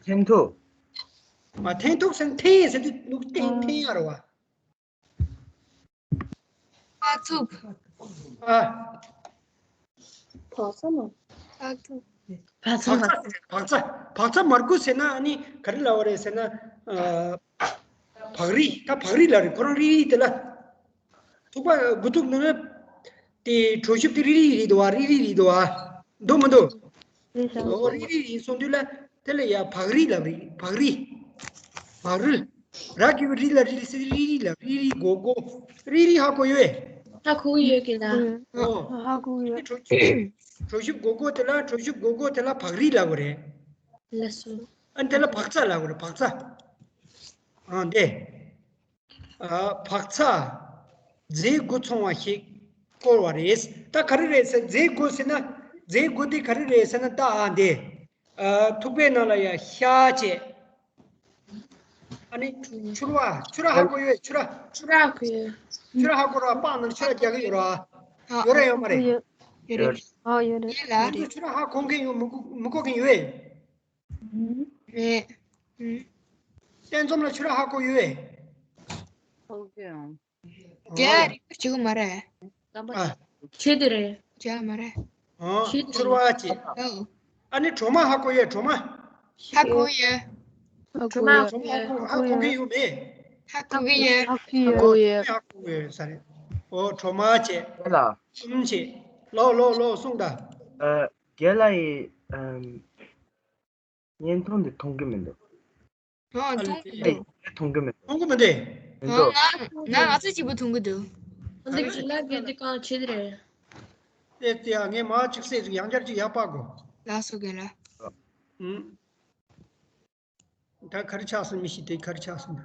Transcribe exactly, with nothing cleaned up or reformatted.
འཐེན་ཐུག་མ། འཐེན་ཐུག་ཟེར་ན་འཐེན་ཟེར་དུས་ནུག་འཐེན་འཐེན་ཡ་རེད་བ། ཕག་ཚུགས། ཨ། བག་ཚ་མ། ཕག་ཚུགས། བག་ཚ་བག་ཚ་བག་ཚ་བག་ཚ་མར་ཁུ་ཟེར་ན་ཨ་ནི་ག་རེ་ལབ་པ་རེད་ཟེར་ན། ཨ། བག་རིལ། ད་བག་རིལ་ལབ་རེད། ཁོ་རང་རིལ་རིལ་དེ་ལ། ཐུག་པ་དགུ་ཐུག་ནང་ལ་དེ་གྲོ་ཞིབ་དེ་རིལ་རིལ་རེད་འདུག་བ། རིལ་རིལ་རེད་འདུག་བ། འདུག་མི་འདུག་རེད་ཤག་འོ་རིལ་རིལ་རེད་གསུངས་དུས་ལ་དེ་ལ་ཡ་བག་རིལ་ལབ་རེད། བག་རིལ། བག་རིལ། ར་གི་རི་ལ་རིལ་ཟེར། རིལ་རིལ་ལབ། རིལ་རིལ་སྒོར་སྒོར། རིལ་རིལ་ཧ་གོ་ཡོད། ཧ་གོ་གི་ཡོད་ཀི་ལ། ཨོ། ཧ་གོ་གི་ཡོད། གྲོ་ཞིབ་གྲོ་ཞིབ་སྒོར་སྒོར་དེ་ལ། གྲོ་ཞིབ་སྒོར་སྒོར་དེ་ལ་བག་རིལ་ལབ་དགོས་རེད། ལགས་སོ། ཨ་ནི་དེ་ལ་བག་ཚ་ལབ་དགོས་རེད། བག་ཚ། ཨ་འདི། ཨ་བག་ཚ། རྫས་དགུ་ཚང་བ་ཞིག་བསྐོར་བ་རེད། ད་ག་རེ་རེད་ཟེར། རྫས་དགུ་ཟེར་ན། རྫས་དགུ་དེ་ག་རེ་རེད་ཟེར་ན། ད་ཨ་འདི། ཨ་ཐུག་པའི་ནང་ལ་ཡ་ཤ་བྱས། ཨ་ནི་ཕྱུར་བ། ཕྱུར་བ་ཧ་གོ་ཡོད། ཕྱུར་བ། ཕྱུར་བ་ཧ་གོ་ཡོད། ཕྱུར་བ་ཧ་གོ་ར། པགས་ནང་ཕྱུར་བ་རྒྱག་གི་ཡོད་ར། ཨ་ཡོད་ར་ཡོད་མ་རེད། ཡོད་རེད། ཨ་ཡོད་རེད། ཡིན་ལ། ཁྱེད་ཚོ་ཕྱུར་བ་ཧ་གོ་མཁན་ཡོད། མི་གོ་མི་གོ་མཁན་ཡོད། རེད། ཨུ། བསྟན་འཛོམས་ལ་ཕྱུར་བ་ཧ་གོ་ཡོད། ཧ་གོ་ཡོད། ཨོ། རྒྱ་རིག་པ་བྱེད་གི་མ་རེད། ཨ། ཆོས་དེ་རེད། རྒྱ་མ་རེད། ཨོ། ཆོས་དེ་ཕྱུར་བ་བྱེད། ཨོ། ཨ་ནི་གྲོ་མ་ཧ་གོ་ཡོད། གྲོ་མ། ཧ་གོ་ཡོད། གྲོ་མ་ཧ་གོ་ཧ་གོ་གི་ཡོད་མེད། ཧ་གོ་གི་ཡོད། ཧ་གོ་ཡོད། ཧ་གོ་ཡོད་ས་རེད། ཨོ་གྲོ་མ་བྱེད། ལ། གསུམ་བྱེད། ལོ་ལོ་ལོ་གསུངས་ད། ཨ། རྒན་ལགས་ཡིས་ཨམ། བརྙན་ཐུང་འདི་མཐོང་གི་མི་འདུག་ཨ་མཐོང་གི་འདུག་མཐོང་གི་མི་འདུག་མཐོང་གི་མི་འདུག་ཨ་ང་ང་ང་ཚོ་གཅིག་པུ་མཐོང་གི་འདུག་ཨ་འདི་ཅི་ལ་གི་འདི་གང་བྱེད་རེད། དེ་དེ་ཡ་ངས་མ་གཅིག་སེ་ཡང་བསྐྱར་ཅིག་ཡར་པག་གོ། ལགས་སོ་རྒན་ལགས། ཨུམ། ད་ག་རེ་ཆགས་སོང་མི་ཤེས། དེ་ག་རེ་ཆགས་སོང་།